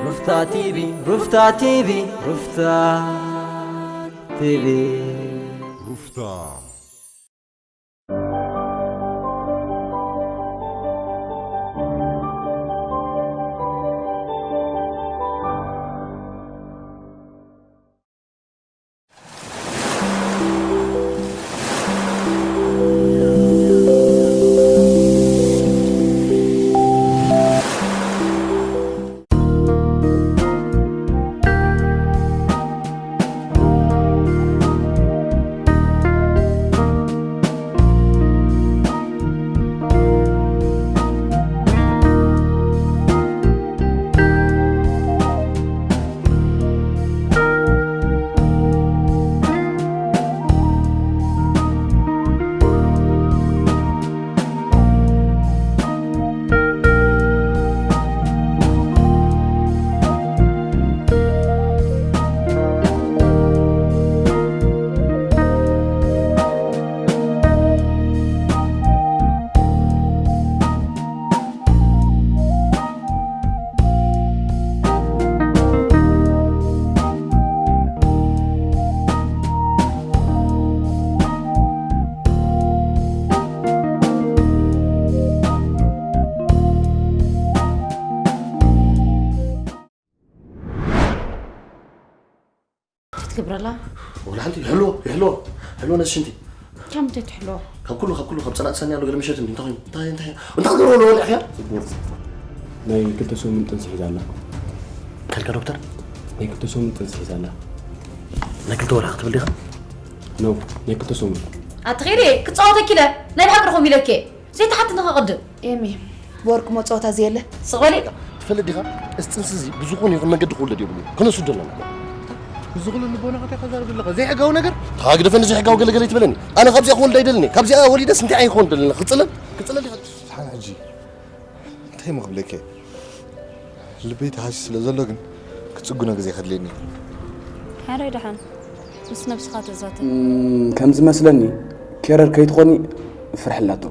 ሩፍታ ቲቪ፣ ሩፍታ ቲቪ፣ ሩፍታ ቲቪ። ሩፍታ። ትገብረላ? ወላ ሓንቲ ይሕልዎ፣ ይሕልዎ፣ ይሕልዎ ነዚ ሽንቲ። ካብ ምንታይ ትሕልዎ? ካብ ኩሉ፣ ካብ ኩሉ፣ ካብ ጸላእቲ ሰኒ ኣሎ ገለ ምሸት እንዲ እንታይ ኮይኑ? እንታይ፣ እንታይ፣ እንታይ ክትገብሮ ኣለዎ ወሊዕኽያ? ጽቡቕ። ናይ ክልተ ሰሙን ጥንሲ ሒዛ ኣላ። ከልካ ዶክተር? ናይ ክልተ ሰሙን ጥንሲ ሒዛ ኣላ። ናይ ክልተ ወርሒ ክትብል ዲኻ? ኖ፣ ናይ ክልተ ሰሙን። ኣትኺዲ፣ ክጻወተኪ ኢለ፣ ናይ ብሓቂ ዲኹም ኢለኪ። ዘይትሓትኒ ከቕድም። ኤሚ፣ ብወርቂ መጻወታ ዘየለ። ስቕ በሊ። ትፈልጥ ዲኻ? እዚ ጥንሲ እዚ ብዝኾነ ይኹን መንገዲ ክውለድ የብሉን። ክነስዶ ኣለና። እዚ ኩሉ ልቦና ከታይ ከዛርብ ኣለኻ? ዘይሕጋዊ ነገር? ተዋግደፈኒ ዘይሕጋዊ ገለገለ ይትበለኒ። ኣነ ካብዚኣ ክወልድ ኣይደልን እየ። ካብዚኣ ወሊደስ እንታይ ኣይኮን ደለና? ክጽለል? ክጽለል ዲኻ? ስብሓን ሕጂ። እንታይ እሞ ክብለኪ? ልበይ ተሃስዩ ስለ ዘሎ ግን ክጽግኖ ግዜ ከድልየኒ እዩ። ሕራይ ደሓን ምስ ነብስኻ ተዛተ። እም፣ ከም ዝመስለኒ ኬረር ከይትኾኒ ፍርሒ ኣላቶ።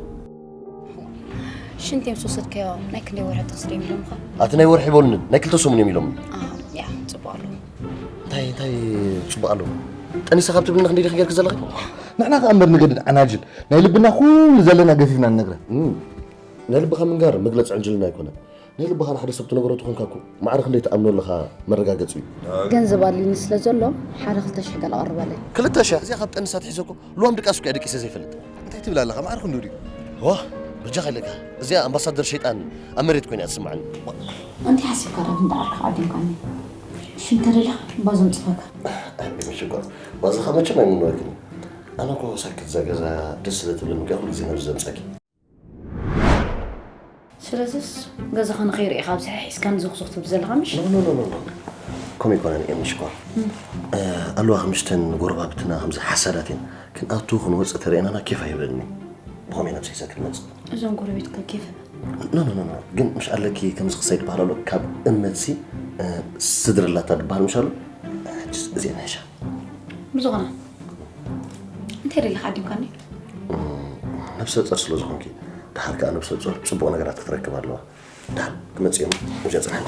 ሽንቲ ምስ ወሰድካዮ ናይ ክንደይ ወርሒ ትወስድ እዮም ኢሎምኻ? ኣቲ ናይ ወርሒ ይበሉንን ናይ ክልተ ሰሙን እዮም ኢሎምኒ። ኣሃ፣ ያ፣ ጽቡቕ ኣለዎ። እንታይ፣ እንታይ ጽቡቕ ኣለዎ? ጠኒሰ ካብ ትብልና ክንደይ ዲኺ ጌርኪ ዘለኺ? ንሕና ከኣ እምበር ንገድድ ዓናጅል ናይ ልብና ኩሉ ዘለና ገፊፍና ንነግረን። እም፣ ናይ ልብኻ ምንጋር መግለጺ ዕንጅልና ኣይኮነን። ናይ ልብኻ ንሓደ ሰብ ትነግሮ ተኾንካ እኮ ማዕረ ክንደይ ትኣምኖ ኣለኻ መረጋገጺ እዩ። ገንዘብ ኣልዩኒ ስለ ዘሎ ሓደ ክልተ ሽሕ ገለ ኣቕርበለይ። ክልተ ሽሕ? እዚኣ ካብ ጠኒሳ ኣትሒዘ እኮ ልዋም ድቃስ እኮ እየ ደቂሰ ዘይፈልጥ። እንታይ ትብል ኣለኻ? ማዕረ ክንድኡ ድዩ? ዋ፣ በጃኻ ኢለካ። እዚኣ ኣምባሳደር ሸይጣን ኣብ መሬት ኮይና እያ ትስምዓኒ። እንታይ ሓሲብካ ዳግም ደዓርካ ዓዲምካኒ? ሽም ተደሊኻ እምባ ዘምጽፈካ። ኣይ፣ ምሽኳር። ባዝኻ መቸም ኣይምነወክን። ኣነ እኮ ሳክት እዛ ገዛ ደስ ስለ ትብለኒ እኮ ኩሉ ግዜ ናብዚ ዘምጻኪ። ስለዚስ ገዛኻ ንኸይርኢ ኢኻ ኣብዚ ሒዝካኒ ዞኽዞኽ ትብል ዘለኻ ምሽ? ኖ፣ ኖ፣ ኖ፣ ኖ፣ ኖ። ከምኡ ኣይኮነን እየ ምሽኳር። እም። እ፣ ኣለዋ ከምሽተን ጎረባብትና ከምዚ ሓሳዳት እየን። ክንኣቱ ክንወጽእ ተርእየናና ኬፍ ኣይብለኒ። ብኸመይ ናብ ሳይሳ ክትመጽእ? እዞም ጎረቤትካ ኬፍ ኖ፣ ኖ፣ ኖ፣ ኖ። ግን ምሽ ኣለኪ ከምዚ ክሳይ ትበሃል ኣሎ፣ ካብ እምነትሲ፣ እ፣ ስድሪ ኣላታ ትበሃል ምሽ ኣሎ። ሕጅስ እዚኣ ንሕሻ። ብዝኾነ፣ እንታይ ደሊኻ ዓዲምካኒ? እም፣ ነብሰ ጾር ስለ ዝኾንኪ፣ ደሓር ከኣ ነብሰ ጾር ጽቡቕ ነገራት ክትረክብ ኣለዋ። ደሓር ክመጽእ እዮም፣ እዚኣ ጽናሕኒ።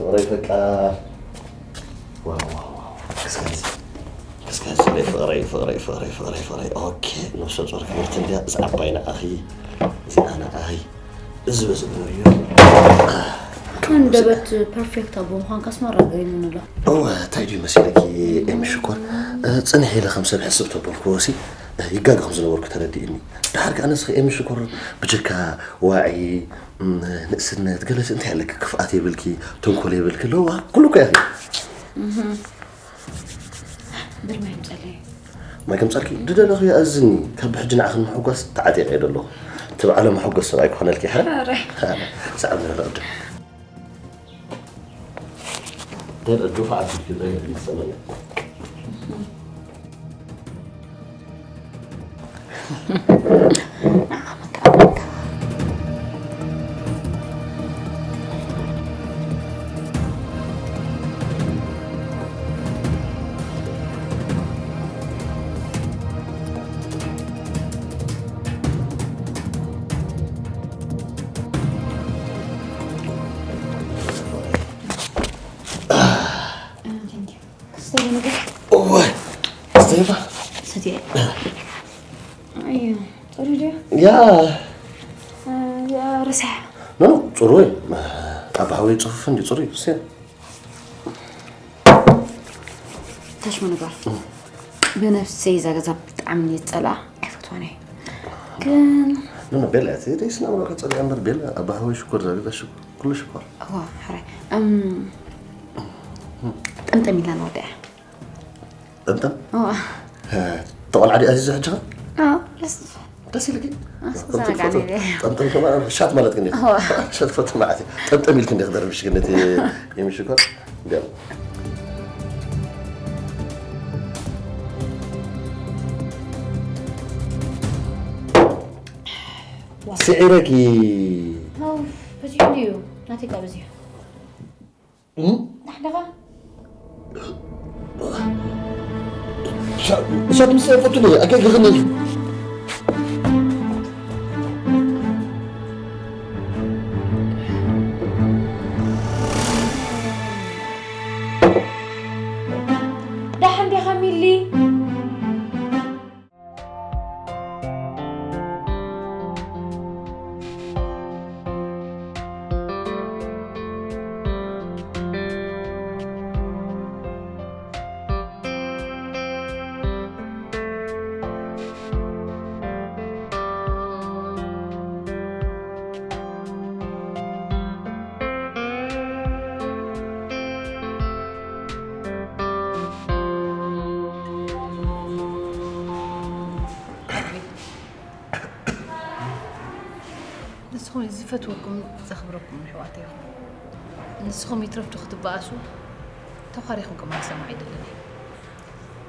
ፍቕረይ ፈቃር። ዋው፣ ዋው፣ ዋው። ክስከስ። ክስከስ፣ ፍቕረይ፣ ፍቕረይ፣ ፍቕረይ፣ ፍቕረይ፣ ፍቕረይ። ኦኬ፣ ነብሰ ጾር ክብርቲ እንድያ፣ እዛ ዓባይ ንዓኺ፣ እዚኣ ንዓኺ። እዚ በዚ ግበርዮ። ከንደበት ፐርፌክት ኣቦ ምዃንካስ ማራ ገሪሙኒ ኣሎ። እወ፣ እንታይ ድዩ መሲለኪ ኤሚ ሽኮር? እ፣ ጽንሕ ኢለ ከም ሰብ ሕስብ ተበልክዎ ሲ፣ እ፣ ይጋገ ከም ዝነበርኩ ተረዲእኒ። ደሓር ከኣ ንስኺ ኤሚ ሽኮር ብጀካ ዋዒ፣ እም፣ ንእስነት፣ ገለሲ እንታይ ኣለኪ? ክፍኣት የብልኪ፣ ተንኮል የብልኪ፣ ለዋህ፣ ኩሉ እኮ ኢኺ። እህ። ብር ማይ ምጸለይ። ማይ ከምጻልኪ ድደለኺ ኣዝኒ፣ ካብ ብሕጂ ንዓኺ ንምሕጓስ ተዓጢቐ እየ ደለኹ። እቲ በዓለ መሐጎስ ሰብኣይ ክኾነልኪ፣ ሓ? ኧረ። ሰዓብ ንበለ ቅድም። ተል እዱፍ ዓዲ ክዘይ ይሰመኛ። ክስተይ ነገር? እወ፣ ክስተይባ። ሰትየ። ኣይ፣ ጽሩይ ድያ? ያ። እ፣ ያ፣ ረሳሕ። ኖ፣ ኖ፣ ጽሩይ። ኣብ ሃወይ ጽፉፍ እንዲ ጽሩይ። ሴ። ታሽሙ ነገር። ብነፍሰይ እዛ ገዛ ብጣዕሚ እየ ዝጸልኣ፣ ኣይፈትዋን እየ። ግን ኖ፣ ኖ፣ ቤላ፣ እቲ ደይስና ምሮ ከጸልያ እምበር ቤላ፣ ኣብ ሃወይ ሽኮር እዛ ገዛ ሽኮር፣ ኩሉ ሽኮር። እዋ፣ ሕራይ። እም፣ ጠምጠም ኢልና ንወድያ። ጠምጠም? እዋ። እ፣ ተቆልዓ ድያ እዚ ሕጂ ኸ? ኣዎ፣ ደስ ደስ ኢልኪ? ኣስ-፣ ክዘናጋዕ ነይረ። ጠምጠም ከማን ሻት ማለት ግን እዋ። ሻት ፈቱ ማለት እዩ። ጠምጠም ኢልክ እንደ ክደርብሽ ግን እቲ የሚሽኮር እንዲያው። ስዒረኪ። ኣው፣ በዚሑ እንዲዩ። ናተይ ቃ በዚሑ። እም? ንሕና ኸ? ሻ-፣ ሻት ምስ ፈቱኒ፣ ኣገግርኒ። ደሓን ዲኻ ሚሊ? ንስኹም ዝፈትወኩም ዘኽብረኩም ኣሕዋተይ ኢኹም። ንስኹም ይትረፍዶ ክትበኣሱ ተዃሪኹም ከማን ክሰምዕ ኣይደልን እየ።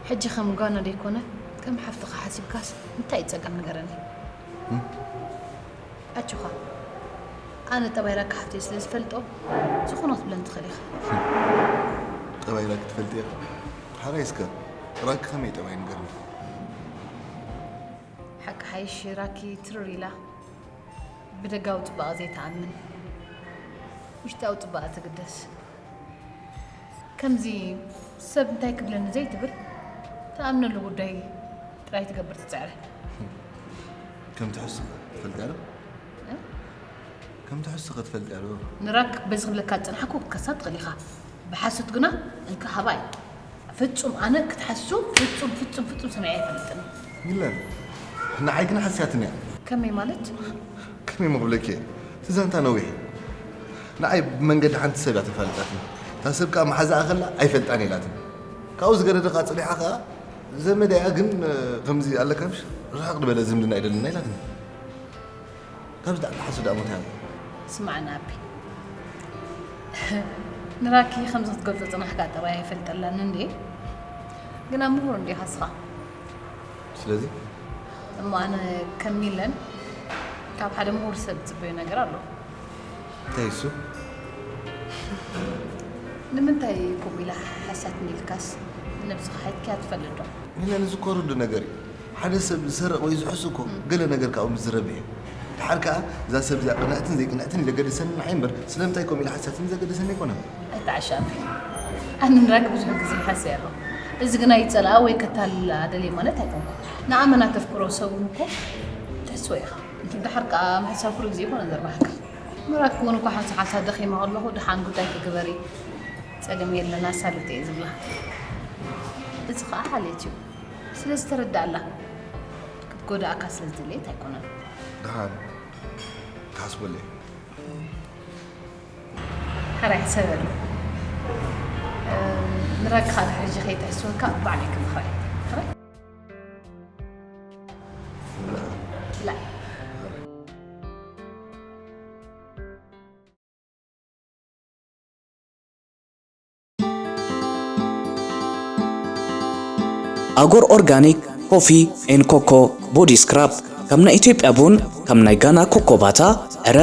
ሕጂ ከም ጓና ደይኮነ ከም ሓፍትኻ ሓሲብካስ እንታይ እዩ ጸገም ንገረኒ? እም? ኣጆኻ። ኣነ ጠባይ ራኪ ሓፍተይ ስለ ዝፈልጦ ዝኾነ ክትብለኒ ትኽእል ኢኻ። ጠባይ ራኪ ትፈልጢ ኢኻ? ሓራይ እስከ ራኪ ከመይ ጠባይ ንገርኒ? ሓቂ ሓይሽ ራኪ ትርር ኢላ ብደጋዊ ጽባቐ ዘይትኣምን፣ ውሽጣዊ ጽባቐ ትግደስ። ከምዚ ሰብ እንታይ ክብለኒ ዘይትብል፣ ትኣምነሉ ጉዳይ ጥራይ ትገብር ትጽዕረ። ከም ትሕሱ ትፈልጥያ ዶ? እ? ከም ትሕሱ ከ ትፈልጥያ ዶ? ንራክ በዚ ክብለካ ዝጸናሕኩ ክትከሳ ትኽእል ኢኻ። ብሓሶት ግና እንካ ሃባይ። ፍጹም ኣነ ክትሓሱ ፍጹም፣ ፍጹም፣ ፍጹም ሰሚዐ ኣይፈልጥን። ሚለን፣ ንዓይ ግን ሓስያትኒ እያ። ከመይ ማለት? ከመይ ምኽብለኪ እየ? እቲ ዛንታ ነዊሕ እዩ። ንዓይ ብመንገዲ ሓንቲ ሰብ እያ ተፋሊጣትኒ። እታ ሰብ ከኣ መሓዛኣ ከላ ኣይፈልጣን ኢላትኒ። ካብኡ ዝገደደ ከኣ ጸኒሓ ከኣ ዘመድ እያ ግን፣ እ፣ ከምዚ ኣለካ ምሽ ርሕቕ ዝበለ ዝምድና ኣይደልና ኢላትኒ። ካብዚ ዳዕጣ ሓሶት ደኣ ሞት እያ። ስማዕና ኣቢ። ንራኪ ከምዚ ክትገልጾ ጽናሕካ ጠባይ ኣይፈልጠላን እንዴ? ግና ምሁር እንዲኻ እስኻ። ስለዚ? እሞ ኣነ ከም ሚለን ካብ ሓደ ምሁር ሰብ ዝጽበዮ ነገር ኣሎ። እንታይ እሱ? ንምንታይ ከምኡ ኢላ ሓሳትኒ ኢልካስ ንነብስኻ ሓቲትካያ ትፈልጥ ዶ? ሚለን፣ እዚ እኮ ርዱእ ነገር እዩ። ሓደ ሰብ ዝሰርቕ ወይ ዝሕሱ እኮ እም። ገለ ነገር ካብኡ ምስ ዝረብሕ እዩ። ድሓር ከኣ እዛ ሰብ እዚኣ ቅንዕትን ዘይቅንዕትን እዩ ዘገድሰኒ ንዓይ እምበር፣ ስለምንታይ ከምኡ ኢላ ሓሳትኒ ዘገድሰኒ ኣይኮነን። ኣይተዓሻ። ኣነ ንራኪ ብዙሕ ግዜ ይሓስያ ኣለኹ። እዚ ግና ይጸልኣ ወይ ከታልላ ደልየ ማለት ኣይኮንኩን። ንኣመና ተፍቅሮ ሰብ እውን እኮ ትሕስዎ ኢኻ። ድሓር ከኣ ምሕሳብ ኩሉ ግዜ ኣይኮነን ዘርባሕካ። ንራኪ እውን እኮ ሓንሳእ ሓንሳእ ደኺመ ከለኹ ደሓን ጉዳይኪ ግበሪ፣ ጸገም የለን ኣሳልጥ እየ ዝብላ። እዚ ኸኣ ሓልዮት እዩ። ስለዚ ተረድኣላ። ክትጎድኣካ ስለ ዝደለየት ኣይኮነን። ደሓን ክሓስበሉ እየ። ሕራይ ሕሰበሉ። ንራኪ ኸኣ ድሕሪ ሕጂ ከይትሕስወካ ባዕለይ ክምኽራ እየ። ሕራይ? ብላዕ። ኣጎር ኦርጋኒክ ኮፊ ኤን ኮኮ ቦዲ ስክራብ፣ ካብ ናይ ኢትዮጵያ ቡን፣ ካብ ናይ ጋና ኮኮባታ፣ ዕረ፣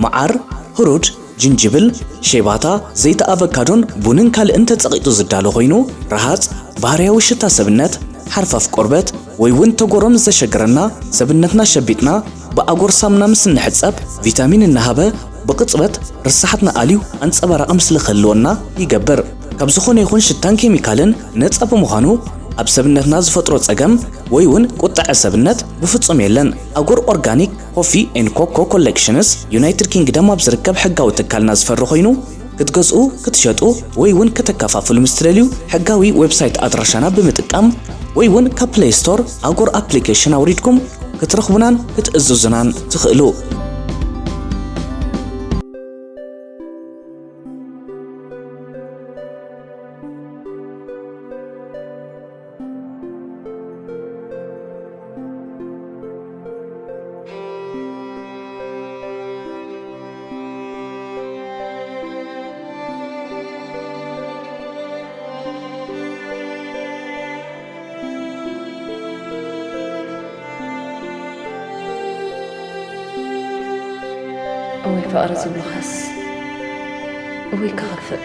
መዓር፣ ህሩድ፣ ጅንጅብል፣ ሼባታ፣ ዘይቲ ኣቨካዶን ቡንን ካልእን ተጸቒጡ ዝዳሎ ኮይኑ፣ ረሃጽ፣ ባህርያዊ ሽታ ሰብነት፣ ሓርፋፍ ቆርበት፣ ወይ እውን ተጎሮ ምስ ዘሸግረና፣ ሰብነትና ሸቢጥና፣ ብኣጎር ሳሙና ምስ እንሕጸብ፣ ቪታሚን እናሃበ፣ ብቕጽበት ርሳሓትና ኣልዩ ኣንጸባራቒ ምስሊ ክህልወና ይገብር። ካብ ዝኾነ ይኹን ሽታን ኬሚካልን ነጻ ብምዃኑ፣ ኣብ ሰብነትና ዝፈጥሮ ጸገም ወይ እውን ቁጥዐ ሰብነት ብፍጹም የለን። ኣጎር ኦርጋኒክ ኮፊ ኤን ኮኮ ኮሌክሽንስ ዩናይትድ ኪንግደም ኣብ ዝርከብ ሕጋዊ ትካልና ዝፈሪ ኮይኑ፣ ክትገዝኡ፣ ክትሸጡ ወይ እውን ከተከፋፍሉ ምስ ትደልዩ፣ ሕጋዊ ዌብሳይት ኣድራሻና ብምጥቃም ወይ እውን ካብ ፕለይ ስቶር ኣጎር ኣፕሊኬሽን ኣውሪድኩም ክትረኽቡናን ክትእዝዙናን ትኽእሉ። እወይ ፍቕሪ ዝብሉኻስ እወይ ክኸፍእ።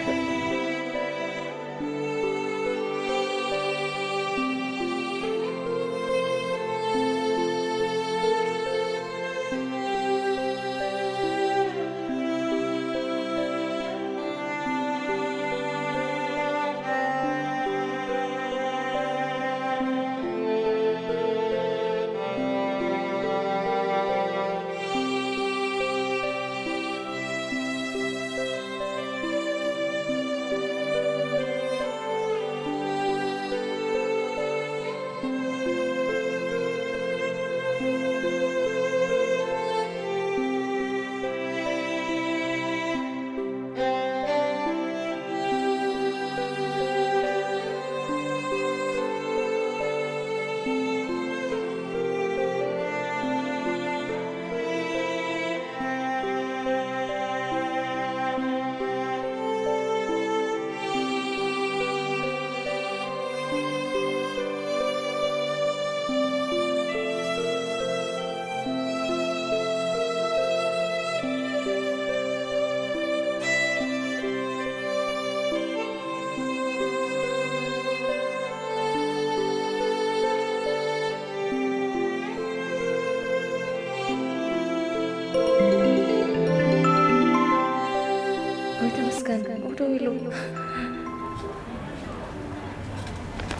ወይ ተመስገን፣ ኡፍ ደው ኢሉ።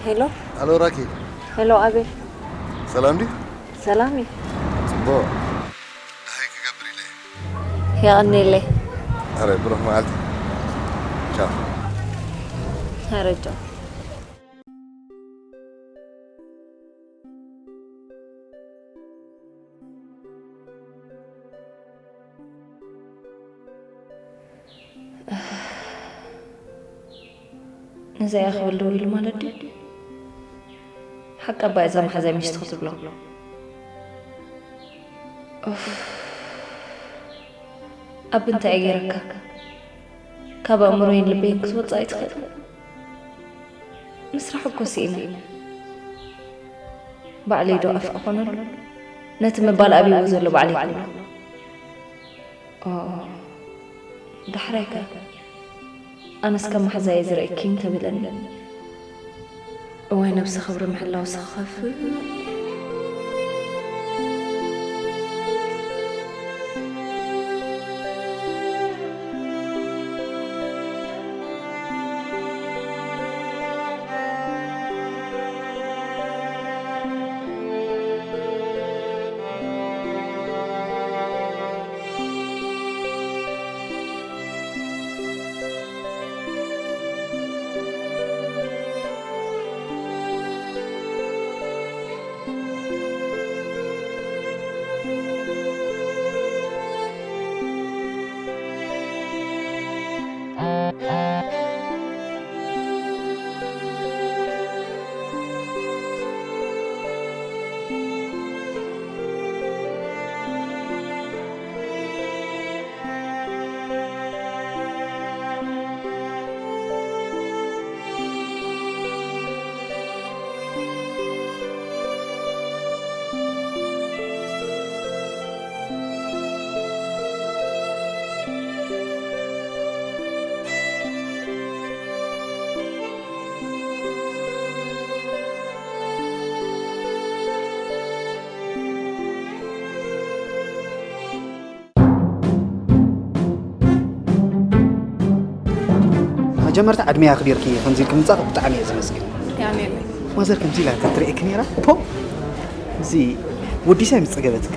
ሄሎ። ኣሎ ራኪ። ሄሎ ኣቤል። ሰላም ድዩ? ሰላም እዩ። ጽቡቕ። ደሃይ ክገብር ኢለ እየ። የቐንየለይ። ኣረ ብሩኽ መዓልቲ። ቻው። ኣረ ቻው። ነዛ እያ ክብል ደው ኢሉ ማለት ድዩ? ሓቂ ኣባ እዛ መሓዛይ ሚስቲ ክትብሎ። ኡፍ። ኣብ እንታይ እየ ገይረካ? ካብ ኣእምሮይን ልበይን ክትወጽእ ኣይትኽእል። ምስራሕ እኮ ስኢነ። ባዕለይ ዶ ኣፍ ክኾነሉ? ነቲ ምባል ኣብይዎ ዘሎ ባዕለይ ክብሎ። ኦ፣ ዳሕራይ ከ? ኣነስ ከም መሓዛየ ዝርእየኪ እንተበለኒ። እዋይ ነብሲ ክብሪ ምሕላው ስኽኸፍእ። ጀመርታ ዕድመ ኣኽቢርኪ ከምዚ ኢልኪ ምጻእ ብጣዕሚ እየ ዘመስግን። ያኔ ማዘር ከምዚ ኢላ ተትርእየኪ ነይራ። ፖ እዚ ወዲሳ ምስ ጸገበትኪ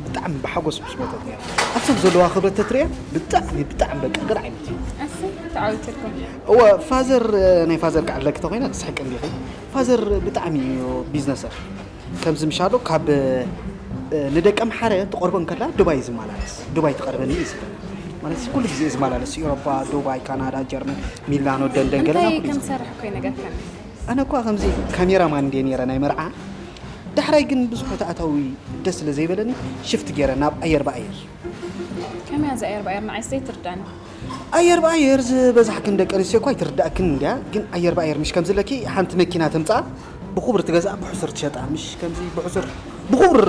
ብጣዕሚ ብሓጎስ ምስ ሞተት ነይራ። ኣብ ሰብ ዘለዋ ክብረት ተትርእያ ብጣዕሚ ብጣዕሚ በቃ ገር ዓይነት እዩ። እሰይ ተዓዊትልኩም። እወ ፋዘር፣ ናይ ፋዘር ክዓለኪ ተኮይነ ክስሕቅ እንዲኺ። ፋዘር ብጣዕሚ እዩ ቢዝነሰር። ከምዚ ምሻሎ ካብ ንደቂ ኣምሓረ ትቐርቦ እንከላ ዱባይ እዩ ዝመላለስ። ዱባይ ትቐርበኒ እዩ ዝብል። ማለት ኩሉ ግዜ እዩ ዝመላለስ፣ ኤውሮጳ፣ ዱባይ፣ ካናዳ፣ ጀርመን፣ ሚላኖ፣ ደንደን ገለና እንታይ ኩሉ እዩ ከም ዝብል። ሰርሕ ኮይ ነገር ከመይ? ኣነ እኳ ከምዚ ካሜራማን እንድየ ነይረ ናይ መርዓ፣ ዳሕራይ ግን ብዙሕ እቲ ኣታዊ ደስ ስለ ዘይበለኒ ሽፍት ገይረ ናብ ኣየር ብኣየር። ከመይ ኣዛ ኣየር ብኣየር ንዓይ ዘይትርዳኒ? ኣየር ብኣየር ዝበዛሕክን ደቂ ኣንስትዮ እኳ ኣይትርዳእክን እንድያ፣ ግን ኣየር ብኣየር ምሽ ከምዚ ኣለኪ ሓንቲ መኪና ተምፅኣ ብኹብር ትገዝኣ ብሕሱር ትሸጣ፣ ምሽ ከምዚ ብሕሱር ብኹብር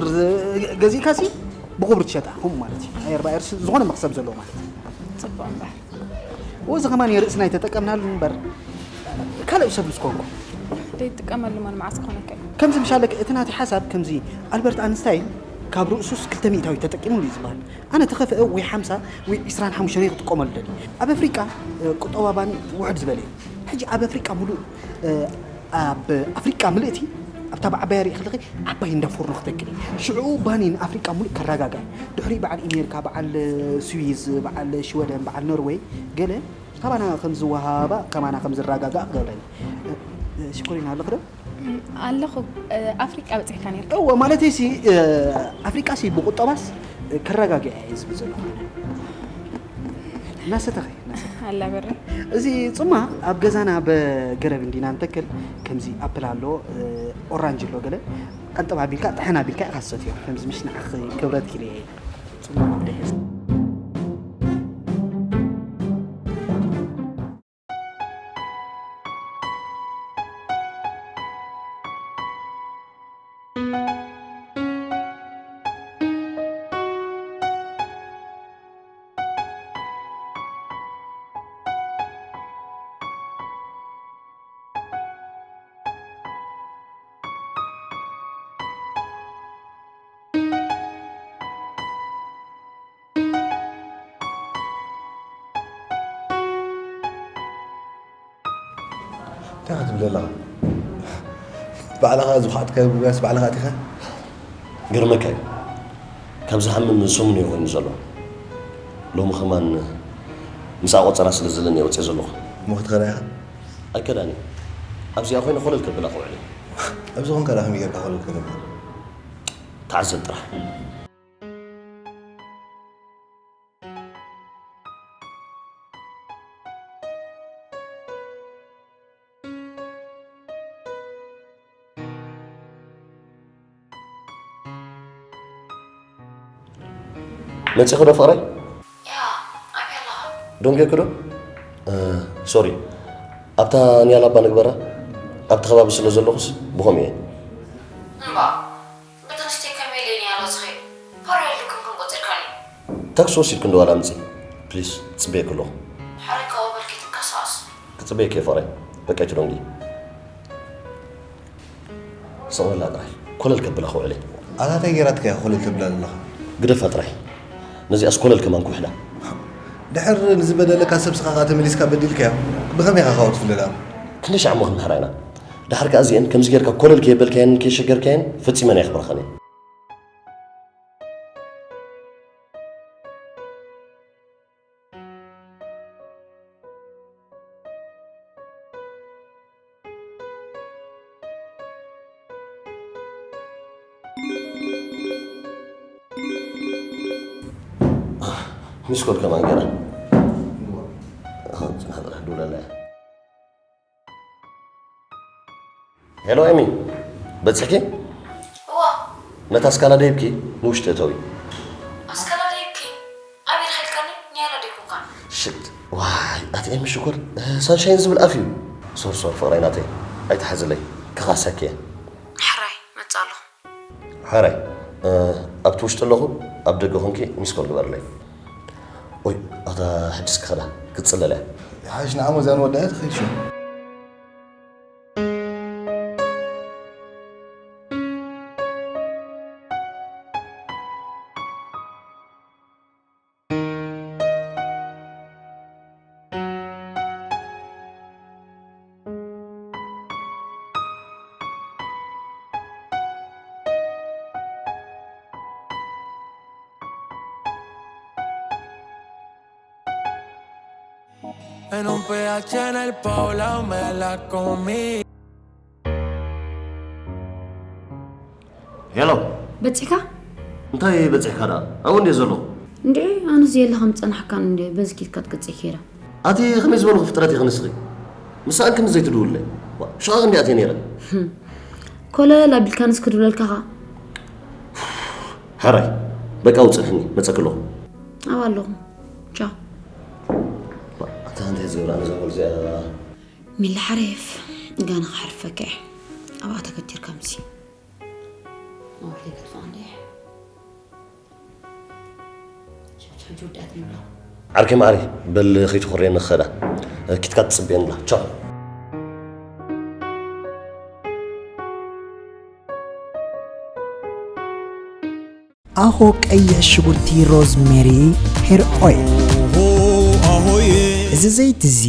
ገዚእካሲ ብኹብር ትሸጣ፣ ከምኡ ማለት እዩ። ኣየር ብኣየር ዝኾነ መክሰብ ዘለዎ ማለት እዩ። ጽቡቕ እምበር። ወዚ ከማን ርእስና ኣይተጠቀምናሉ እምበር ካልእ ሰብ ምስ ኮንኩ ዘይትጥቀመሉ መን መዓስ ኮነከ? ከምዚ ምሻለክ እቲ ናቲ ሓሳብ ከምዚ ኣልበርት ኣንስታይን ካብ ርእሱስ ክልተ ሚእታዊት ተጠቂሙሉ እዩ ዝበሃል። ኣነ ተኸፍአ ወይ ሓምሳ ወይ ዕስራን ሓሙሽተን ክጥቀመሉ ደሊ። ኣብ ኣፍሪቃ ቁጠባ ባኒ ውሕድ ዝበለ እዩ። ሕጂ ኣብ ኣፍሪቃ ሙሉእ ኣብ ኣፍሪቃ ምልእቲ ኣብታ ብዓባያ ርኢ ከለኺ ዓባይ እንዳ ፎርኖ ክተክል እዩ። ሽዑ ባኒ ንኣፍሪቃ ሙሉእ ከረጋጋ እዩ። ድሕሪ በዓል ኢሜርካ፣ በዓል ስዊዝ፣ በዓል ሽወደን፣ በዓል ኖርወይ ገለ ካባና ከም ዝወሃባ ከማና ከም ዝረጋጋእ ክገብረን ሽኮሪና ኣለኽዶ ኣለኹ። ኣፍሪቃ በፂሕካ ነርካ። እወ ማለት ሲ ኣፍሪቃ ሲ ብቁጠባስ ክረጋግያ እየ ዝብል ዘለኹ። እናሰተኸ እናሰተኸ ኣላ በረ እዚ ጽማ ኣብ ገዛና በገረብ እንዲና ንተክል። ከምዚ ኣፕል ኣሎ፣ ኦራንጅ ኣሎ፣ ገለ ቀንጥብ ኣቢልካ ጥሕን ኣቢልካ ኢኻ ትሰትዮ። ከምዚ ምሽ ንዓኺ ክብረት ኢለ እየ ጽማ ደስ እንታይ ክትብል ኣለኻ? ባዕልኻ ዝኸዓጥካዮ ጉያስ ባዕልኻ ኣቲኻ? ገርመካ እዩ። ካብ ዝሃምን ሰሙን እዩ ኮይኑ ዘሎ። ሎሚ ከማን ምስኣ ቆጸራ ስለ ዘለኒ እየ ወፅየ ዘለኹ። እሞ ክትኸዳ ኢኻ? ኣይከዳን እየ። ኣብዚኣ ኮይነ ኮለል ከብላ ክውዕል እየ። ኣብዚ ኮንካ ደኣ ከመይ ጌርካ ኮለል ከተብላ? ተዓዘብ ጥራሕ። መፂኹ ዶ ፍቕረይ? ያ ኣበይ ኣለኻ? ደንጊርኩ ዶ? ሶሪ፣ ኣብታ ኒያላ እባ ንግበራ። ኣብቲ ከባቢ ስለ ዘለኹስ ብኸምኡ እየ። እምባ ብትንስቲ ከመይ ኢለ ኒያላ ዝኸይድ? ፓራ የልኩም ከም ቆፂርካኒ። ታክሲ ወሲድኩ እንዶ ዋላ ምፂ። ፕሊስ፣ ፅበየኪ ኣለኹ። ሕራይ ካብኡ በል ከይትንቀሳቐስ። ክፅበየኪ እየ ፍቕረይ። በቃ ኣይትደንጉ። ሰቕ በላ ጥራይ። ኮለል ከብላ ክውዕል እየ። ኣታ እንታይ ገይራትካ እያ ኮለል ተብላ ዘለኻ? ግደፋ ጥራይ። ነዚኣስ ኮለል ከማን ክውሕላ። ድሕር ንዝበደለካ ሰብ ስኻ ከኣ ተመሊስካ በዲልካዮ። ብኸመይ ኢኻ ካብኡ ትፍለ ደኣ? ክንደይ ሻዕ እሞ ክንምሕራ ኢና? ደሓር ከኣ እዚአን ከምዚ ጌርካ ኮለል ከየበልካየንን ከየሸገርካየን ፈጺመን ኣየኽብረኻን እየን። ሚስኮል ከማን ገና። ጽናሕ ጥራሕ ድውለላ እያ። ሄሎ ኤሚ፣ በጺሕኪ? እዋ፣ ነታ ኣስካላ ደይብኪ ንውሽጢ እተዊ። ኣስካላ ደይብኪ? ኣበይ ኢልካ ኢልካኒ? ኒያላ ደይኮንካ። ሽት፣ ዋይ፣ ኣቲ ኤሚ ሽኮር፣ ሳንሻይን ዝብል ኣፍ እዩ። ሶር ሶር ፍቕረይ ናተይ፣ ኣይትሓዝለይ፣ ክኻሰኪ እየ። ሕራይ፣ መጽእ ኣለኹ። ሓራይ፣ ኣብቲ ውሽጢ ኣለኹ፣ ኣብ ደገ ኮንኪ ሚስኮል ግበርለይ። ኦይ፣ ኣታ ሕጅስ ክኸዳ፣ ክትጽለል እያ። ይሓይሽ ንዓሞ እዚኣ ንወዳእያ ትኸይድ ሽም። En un P H en el Paulao me la comí. ሄሎ፣ በፂካ እንታይ በፂሕካ ደኣ? ኣብኡ እንድየ ዘለኹ። እንድዒ ኣነስ የለ ከም ፀናሕካን እንደ በዚ ኪድካ ትቅፅይ ከይዳ። ኣቲ ከመይ ዝበልኹ ፍጥረት ኢኺ ንስኺ? ምሳኣን ክንዲ ዘይትድውልለይ። ዋ፣ ሽቓቕ እንድየ ኣትየ ነይረ። ኮለል ኣቢልካንስ ክድውለልካ ኸ? ሕራይ፣ በቃ ውፅንሕኒ፣ መፀኪ ኣለኹ። ኣብ ኣለኹ። ቻው። ኣታ እንታይ ዝገብራ ነዛ ጓል እዚኣ? ሚሊ ሓሬፍ፣ ጋና ክሓርፈካ እየ። ኣብኣ ተገቲርካ ምሲ። መዋዕለይ ከጥፍኣ እንድየ። ሸት ሕጂ ውዳት ንብሎ። ዓርከይ ማዕሪ፣ በል ከይትኾርየኒ ክኸዳ። ኪትካ ትፅበየኒ ኣላ። ቻው። ኣኾ ቀይሕ ሽጉርቲ ሮዝሜሪ ሄር ኦይል። እዚ ዘይቲ እዚ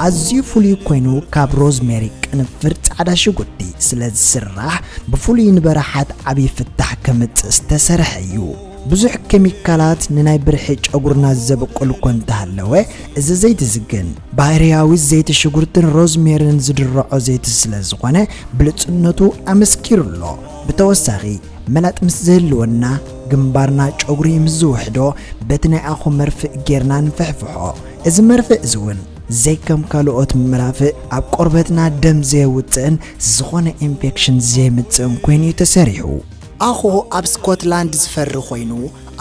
ኣዝዩ ፍሉይ ኮይኑ ካብ ሮዝሜሪ ቅንፍር ጻዕዳ ሽጉርቲ ስለ ዝስራሕ ብፍሉይ ንበረሓት ዓብዪ ፍታሕ ከምጽእ ዝተሰርሐ እዩ። ብዙሕ ኬሚካላት ንናይ ብርሒ ጨጉርና ዘብቁል እኮ እንተሃለወ እዚ ዘይቲ እዚ ግን ባህርያዊ ዘይቲ ሽጉርትን ሮዝሜርን ዝድረዖ ዘይቲ ስለ ዝኾነ ብልጽነቱ ኣመስኪሩ ኣሎ። ብተወሳኺ መላጥ ምስ ዝህልወና ግንባርና ጨጉሪ ምስ ዝውሕዶ በቲ ናይ ኣኾ መርፍእ ጌርና ንፍሕፍሖ። እዚ መርፍእ እዚ እውን ዘይከም ካልኦት መራፍእ ኣብ ቆርበትና ደም ዘየውፅእን ዝኾነ ኢንፌክሽን ዘየምፅእን ኮይኑ እዩ ተሰሪሑ። ኣኾ ኣብ ስኮትላንድ ዝፈሪ ኮይኑ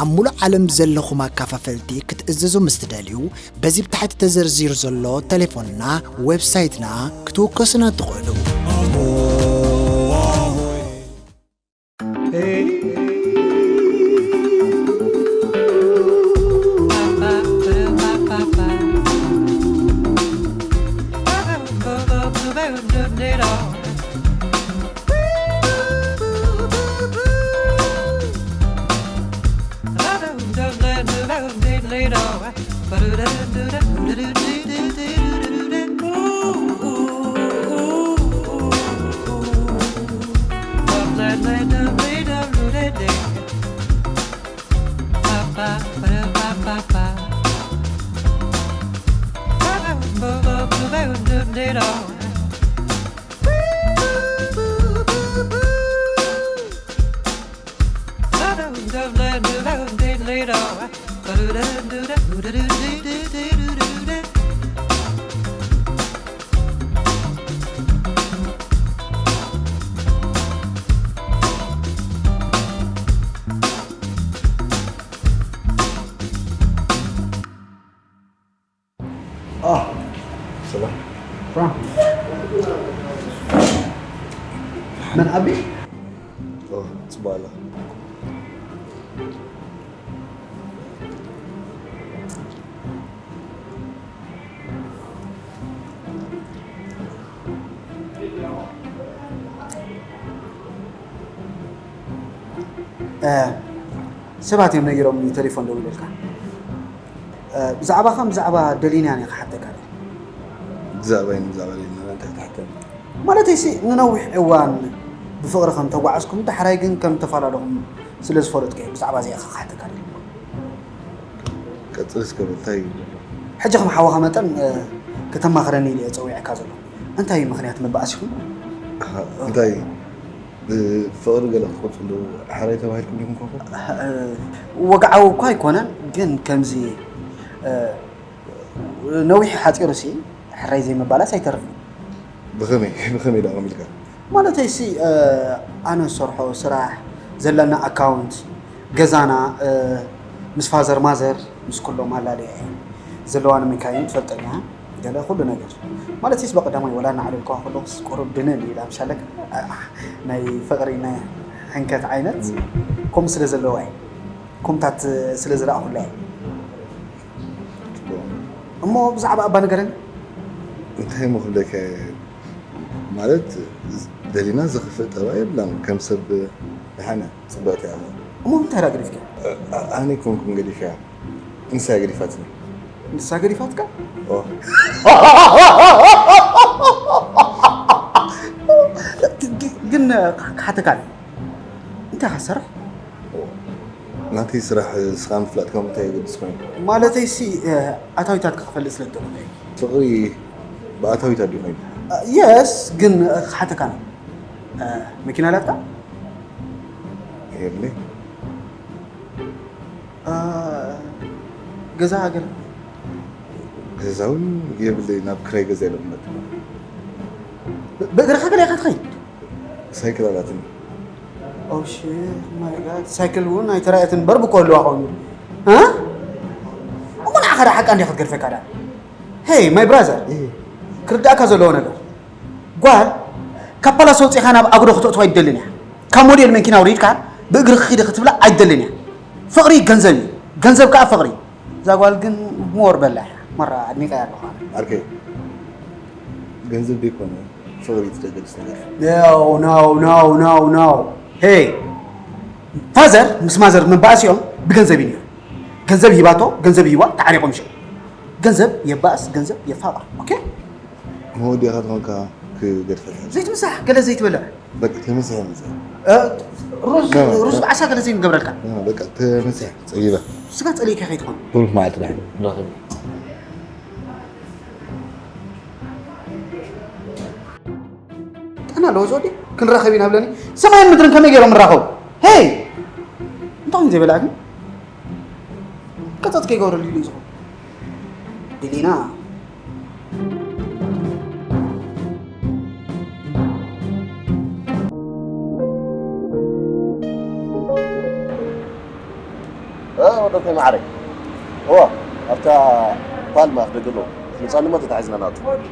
ኣብ ሙሉእ ዓለም ዘለኹም ኣካፋፈልቲ ክትእዝዙ ምስ ትደልዩ በዚ ብታሕቲ ተዘርዚሩ ዘሎ ቴሌፎንና ዌብሳይትና ክትውከሱና ትኽእሉ። ኣህ ሰላም ፍራንክ መን ኣቢ ጽባላ ሰባት እዮም ነጊሮም ቴሌፎን ደዊለልካ ብዛዕባኻ ብዛዕባ ደሊና እየ ክሓተካ ደል ብዛዕባ ይን ብዛዕባ ደሊና እንታይ ክትሓተኒ ማለተይሲ ንነዊሕ እዋን ብፍቕሪ ከም ተጓዓዝኩም ዳሕራይ ግን ከም ተፈላለኹም ስለ ዝፈለጥኩ እየ ብዛዕባ እዚኣ ክሓተካ ደል ቀጽል እስከ በል እንታይ እዩ ዘሎ ሕጂ ከም ሓወኻ መጠን ከተማኽረኒ ኢለ እየ ጸዊዐካ ዘሎ እንታይ እዩ ምኽንያት መባእሲኹም እንታይ ብፍቕሪ ገለ ክትገልጹ ኣለዉ። ሕራይ ተባሂልኩም ዲኹም ኮንኩም? ወግዓዊ እኳ ኣይኮነን፣ ግን ከምዚ ነዊሕ ሓጺሩሲ ሕራይ ዘይምባላስ ኣይተርፍን። ብኸመይ ብኸመይ ደኣ ኢልካ? ማለተይሲ ኣነ ዝሰርሖ ስራሕ፣ ዘለና ኣካውንት፣ ገዛና ምስ ፋዘር ማዘር ምስ ኩሎም ኣላልየ እየ። ዘለዋኒ መካይን ትፈልጠኒ እያ። ገለ ኩሉ ነገር ማለት ስ በቀዳማይ ወላ እናዓለልኩዋ ከለኹስ ቁሩብ ድንን ኢላ ምሻለክ ናይ ፍቕሪ ናይ ሕንከት ዓይነት ከምኡ ስለ ዘለዋ እዩ ከምታት ስለ ዝረኣኹላ እዩ እሞ ብዛዕባ ኣባ ንገረኒ እንታይ እሞ ክብለካ ማለት ደሊና ዝኽፍእ ጠባ የብላን ከም ሰብ ድሓነ ጽብቕቲ እያ እሞ እንታይ ዳ ገዲፍካ ኣነ ኮንኩም ገዲፍያ ንሳ ገዲፋትኒ። ንሳ ገዲፋትካ? ኦ። ግን ክሓተካ እንታይ ሓሰርሕ? ናተይ ስራሕ ስኻ ምፍላጥካ እንታይ የገድስ ኮይኑ? ማለተይሲ ኣታዊታትካ ክፈልጥ ስለ ዝደለኹ እየ። ፍቕሪ ብኣታዊት ኣዲኡ ኮይኑ። የስ ግን ክሓተካ ነው። መኪና ኣላትካ? የብለይ። ገዛ ገለ? ገዛ እውን የብለይ፣ ናብ ክራይ ገዛ ኢለ ዝመጥ። ብእግርኻ ገለ ኢኻ ትኸይድ? ሳይክል ኣላትኒ። ኦሽ ማይ ጋድ፣ ሳይክል እውን ኣይተራእየትን እምበር ብኮ ኣለዋ ኮይኑ። እሞ ንዓኻ ዳ ሓቃ እንዲያ ክትገድፈካ ዳ? ሄይ ማይ ብራዘር፣ ክርዳእካ ዘለዎ ነገር፣ ጓል ካብ ፓላስ ወፂኻ ናብ ኣጉዶ ክተእትዋ ኣይደልን እያ። ካብ ሞዴል መኪና ውሪድካ ብእግሪ ክኺደ ክትብላ ኣይደልን እያ። ፍቕሪ ገንዘብ እዩ፣ ገንዘብ ከዓ ፍቕሪ። እዛ ጓል ግን ሞር በላ እያ። መራ ኣድኒቀ ኣለኹ። ኣርከይ፣ ገንዘብ ደይኮነ ፍቕሪ ትደገልጽ ነገር። No no no no no። ሄይ ፋዘር ምስ ማዘር ምባእስ እዮም ብገንዘብ እዩ። ገንዘብ ሂባቶ፣ ገንዘብ ሂባ፣ ተዓሪቆም ሽዑ። ገንዘብ የባእስ፣ ገንዘብ የፋቕር። ኦኬ። መወዲእኻ ዝኾንካ ክገድፈልካ። ዘይትምሳሕ፣ ገለ ዘይትበልዕ። በቃ ተመሳሕ መጽ። ሩዝ ሩዝ ብዓሳ ገለ ዘይንገብረልካ። በቃ ተመሳሕ ጸጊበ። ስጋ ጸሊእካ ከይትኾን። ብሩክ መዓልቲ ዳሕን ንራኸብ። ጠና ኣለዎ ዞዲ፣ ክንራኸብ ኢና ብለኒ። ሰማይን ምድርን ከመይ ገይሮም ንራኸቡ? ሄይ! እንታይ ኮይኑ ዘይበላዕኒ? ቀጸጽ ከይገብረሉ ኢሉ እዩ ዝኾን። ድሊና። ወደኮይ ማዕረይ። እዋ ኣብታ ፓልማ ኣፍ ደገ ኣለዉ። ምጻኒ እሞ ተታሒዝና ናቱ። ኦኬ፣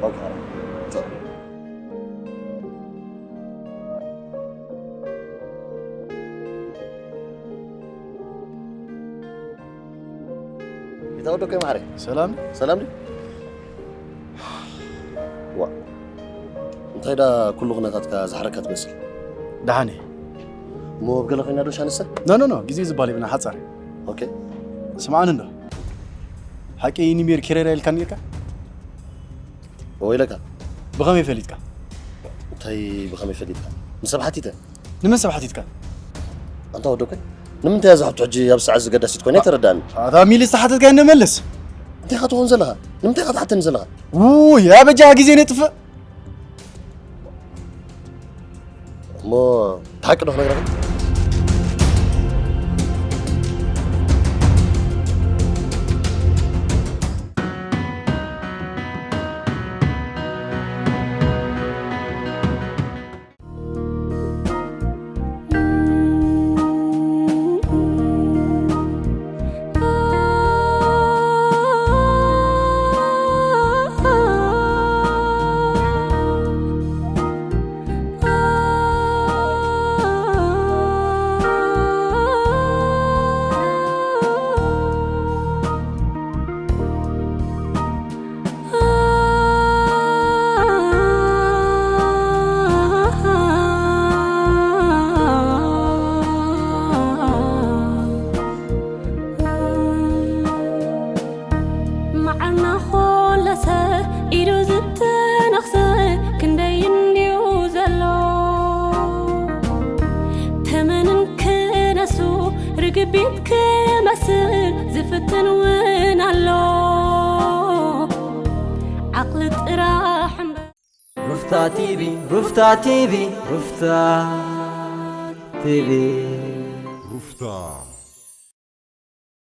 ኦኬ። ጌታ ወደኮይ ማዕረይ። ሰላም። ሰላም ድዩ? ዋ፣ እንታይ ዳ ኩሉ ኩነታትካ ዝሓረካ ትመስል? ደሓን እየ። እሞ ኣብ ገለ ኮይና ዶ ሻንሰ? ኖ፣ ኖ፣ ኖ፣ ግዜ ዝበሃል የብልና፣ ሓጻር። ኦኬ። ስምዓኒ እንዶ። ሓቂ ኒሜር ኬሬራ ኢልካ ነይርካ? እወ ኢለካ። ብኸመይ ፈሊጥካ? እንታይ ብኸመይ ፈሊጥካ? ንሰብ ሓቲተ። ንመን ሰብ ሓቲትካ? ኣንታ ወደኮይ፣ ንምንታይ እያ እዛ ሕቶ ሕጂ ኣብ ሰዓት እዚ ገዳሲት ኮይና ኣይተረዳእኒ? ኣታ ሚሊ ዝተሓተትካዮ እንመልስ። እንታይ ኢኻ ትኾን ዘለኻ? ንምንታይ ኢኻ ትሓተኒ ዘለኻ? ውይ፣ ኣበጃኻ ግዜ ነጥፍእ። እሞ እቲ ሓቂ ዶ ክነግረኻ? መዓርና ኾለሰ ኢዱ ዝተነኽሰ ክንደይ እንድዩ ዘሎ ተመንን ክነሱ ርግቢት ክመስል ዝፍትን እውን ኣሎ ዓቕሊ ጥራሕ እምበር። ሩፍታ ቲቪ ሩፍታ ቲቪ ሩፍታ ቲቪ ሩፍታ